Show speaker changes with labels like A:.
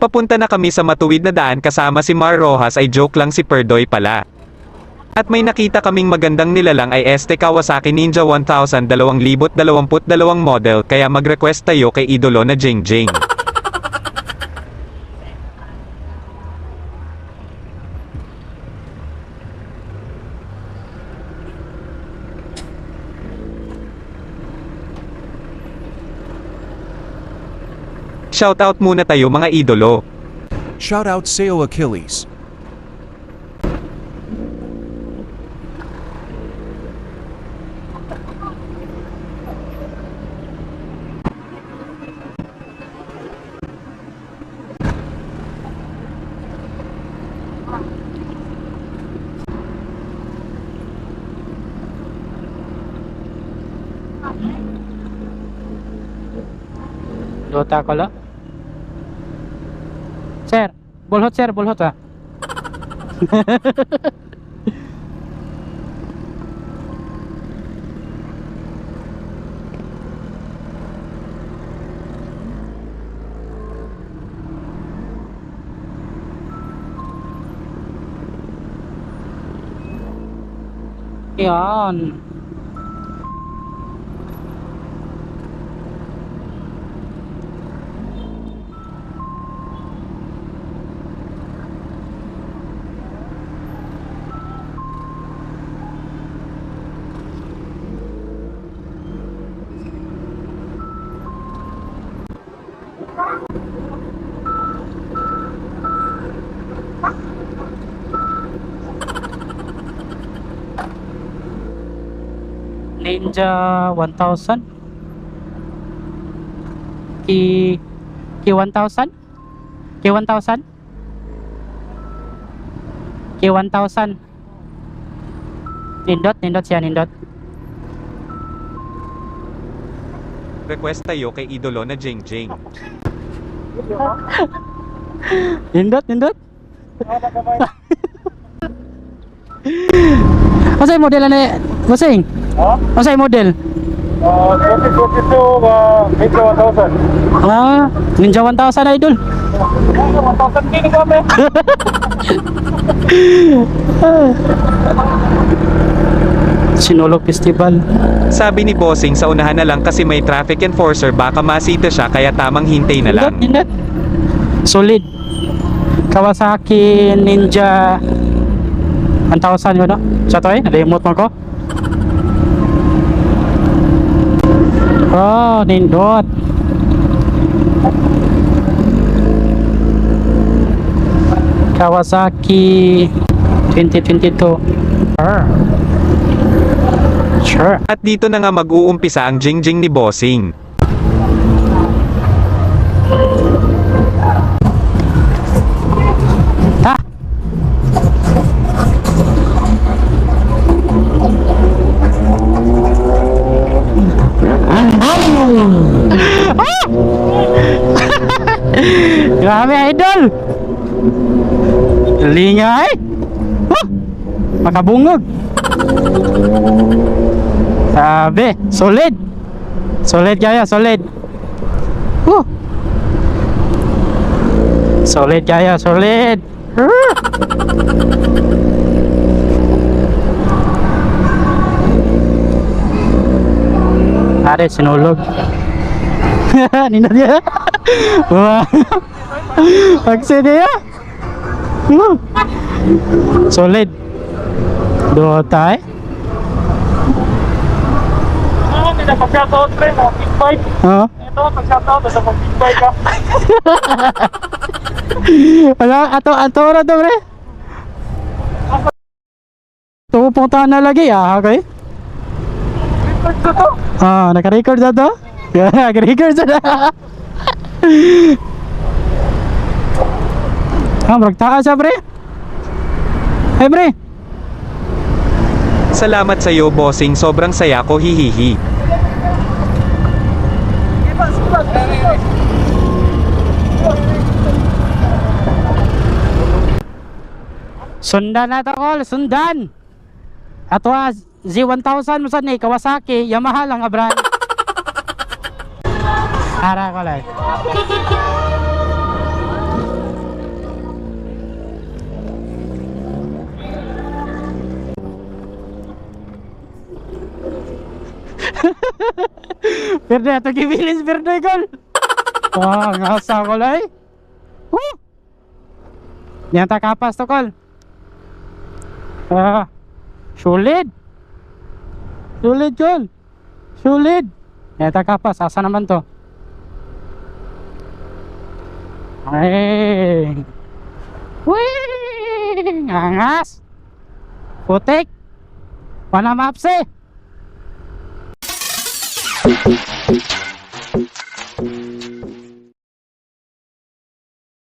A: Papunta na kami sa matuwid na daan kasama si Mar Rojas ay joke lang, si Perdoy pala. At may nakita kaming magandang nilalang ay este Kawasaki Ninja 1000 2022 model, kaya mag-request tayo kay idolo na Jing Jing. Shoutout muna tayo, mga idolo.
B: Shout out Seo Achilles.
C: Dota ko lo. Sir, bulhot sir, bulhot ah. Yan. Ninja 1000. Ki Ki 1000. Ki 1000. Ki 1000. Nindot, nindot siya, nindot.
A: Request tayo kay idolo na Jing Jing.
C: Nindot, nindot. Masay model ani, Bossing?
D: Ha?
C: Masay model?
D: 2022, Ninja 1000.
C: Ah, Ninja 1000, idol.
D: Ninja 1000 kini kami.
C: Sinulog Festival.
A: Sabi ni Bossing sa unahan na lang kasi may traffic enforcer, baka masita siya, kaya tamang hintay na lang.
C: Nindot, nindot. Solid. Kawasaki Ninja 1000 yun, no? Sa to eh, nalimot mo ko. Oh, nindot. Kawasaki 2022. Sure. Sure.
A: At dito na nga mag-uumpisa ang Jing Jing ni Bossing.
C: Ha? Ah! Grabe, idol! Lingay! Huh! Makabungog! Sabi, solid! Solid kaya, solid! Huh! Solid kaya, solid! Ah! Are, sinulog. Nindot niya. Wah. Pagsi niya. Solid. Dota eh.
D: Ano, pinapag-shoutout pre, mga big bike.
C: Oo.
D: Ito, pag-shoutout, basta pag big bike ka.
C: Wala, ato, ato ora to pre. Ito punta na lagi ah, okay?
D: Record ko to.
C: Ah, naka-record na to? Naka-record na. Ah, murag taas siya, pre. Hey, pre.
A: Salamat sa iyo, Bossing, sobrang saya ko, hihihi.
C: Sundan na to, kol. Sundan. Ato ah, Z1000 mo sad ni Kawasaki, Yamaha lang abran. Ara ko lang. Perde ato gibilis perde gol. Wah, ngasa ko lay. Woo! Yan ta kapas to kol. Ah, solid. Solid kol. Solid. Yan ta kapas, asa naman to? Ay. Wih, angas. Putik. Wala mapse.